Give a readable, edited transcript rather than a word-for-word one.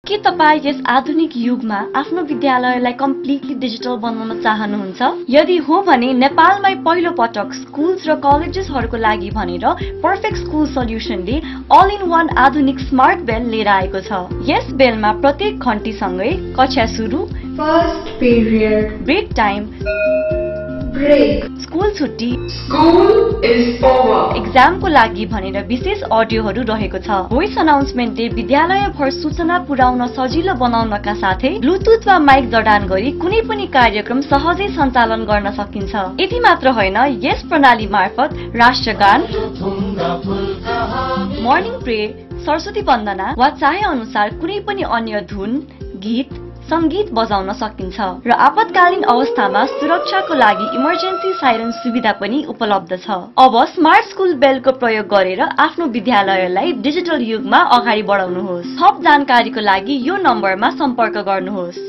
के तपाईँ यस आधुनिक युगमा आफ्नो विद्यालयलाई कम्प्लिटली डिजिटल बनाउन चाहनुहुन्छ? यदि हो भने नेपालमै पहिलो पटक स्कुल्स र कलेजेसहरूको लागि भनेर पर्फेक्ट स्कुल सल्युसनले अल इन वान आधुनिक स्मार्ट बेल लिएर आएको छ। यस बेलमा प्रत्येक घण्टीसँगै कक्षा सुरु, first period, break time, break, school छुट्टी, स्कुल इज ओभर, एक्जामको लागि भनेर विशेष अडियोहरू रहेको छ। भोइस अनाउन्समेन्टले विद्यालयभर सूचना पुर्याउन सजिलो बनाउनका साथै ब्लुटुथ वा माइक जडान गरी कुनै पनि कार्यक्रम सहजै सञ्चालन गर्न सकिन्छ। यति मात्र होइन, यस प्रणाली मार्फत राष्ट्रगान, मर्निङ प्रे, सरस्वती वन्दना वा चाहे अनुसार कुनै पनि अन्य धुन, गीत, संगीत बजाउन सकिन्छ र आपतकालीन अवस्थामा सुरक्षाको लागि इमर्जेन्सी साइरन सुविधा पनि उपलब्ध छ। अब स्मार्ट स्कुल बेलको प्रयोग गरेर आफ्नो विद्यालयलाई डिजिटल युगमा अगाडि बढाउनुहोस्। थप जानकारीको लागि यो नम्बरमा सम्पर्क गर्नुहोस्।